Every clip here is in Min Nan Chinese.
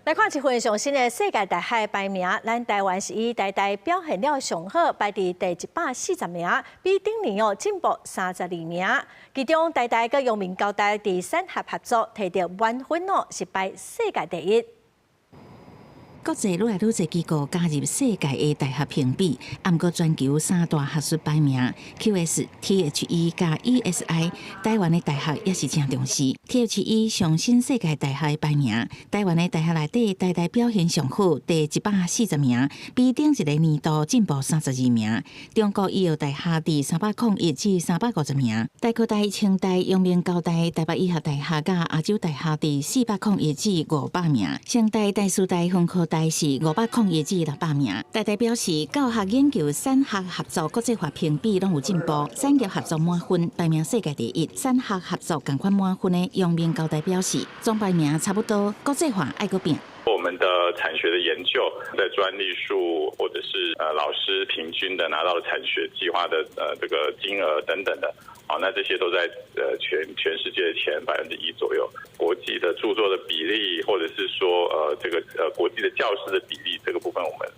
來看一份上新的世界大學排名，咱台灣是以台大表現了上好，排佇第140名，比頂年哦進步32名。其中台大佮陽明交大佇產學合作提著滿分哦，是排世界第一。國際愈來愈濟機構加入世界的大學評比，毋過全球三大學術排名 QS、THE 佮 ESI，台灣的大學也是誠重視。THE 上新世界大學的排名，台灣的大學內底，台大表現上好，第140名，比頂一個年度進步32名。中國醫藥大學佇301至350名，台科大、清大、陽明交大、台北醫學大學佮亞洲大學佇401至500名，成大、台師大、分科大是501至600名。台大表示，教學研究、產學合作、國際化評比攏有進步，產業合作滿分排名世界第一。產學合作仝款滿分的陽明交大表示，總排名差不多，國際化愛閣拼。我們的產學的研究，在專利數或者是老師平均的拿到的產學計劃的這個金額等等的，好，那這些都在全世界的前1%左右。國際的著作的比例，或者是說這個國際的教師的比例，這個部分我們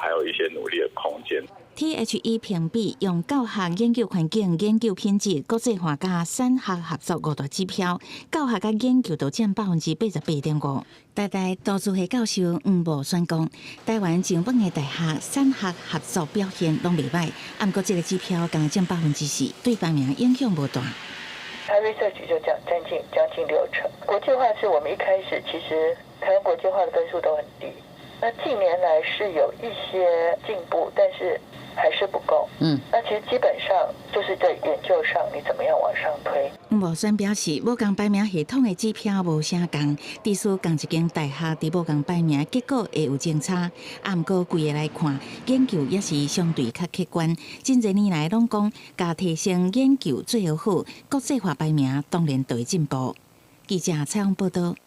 還有一些努力的空間。 THE 評比用教學研究環境、研究品質、國際化佮產學合作五大指標，教學佮研究都佔88.5%。台大投資系教授黃無選講，台灣上榜的大學產學合作表現攏袂䆀，毋過這個指標干焦佔4%，對排名影響無大。它 research 就將近6成。國際化是我們一開始其實台灣國際化的分數都很低，那近年來是有一些進步，但是還是不夠。那其實基本上就是在研究上，你怎麼樣往上推？吳選表示，無仝排名系統的指標無啥仝，致使仝一間大學佇無仝排名結果會有相差。啊，毋過規个來看，研究也是相對較客觀。真濟年來攏講，共提升研究做好，國際化排名當然就會進步。記者採訪報道。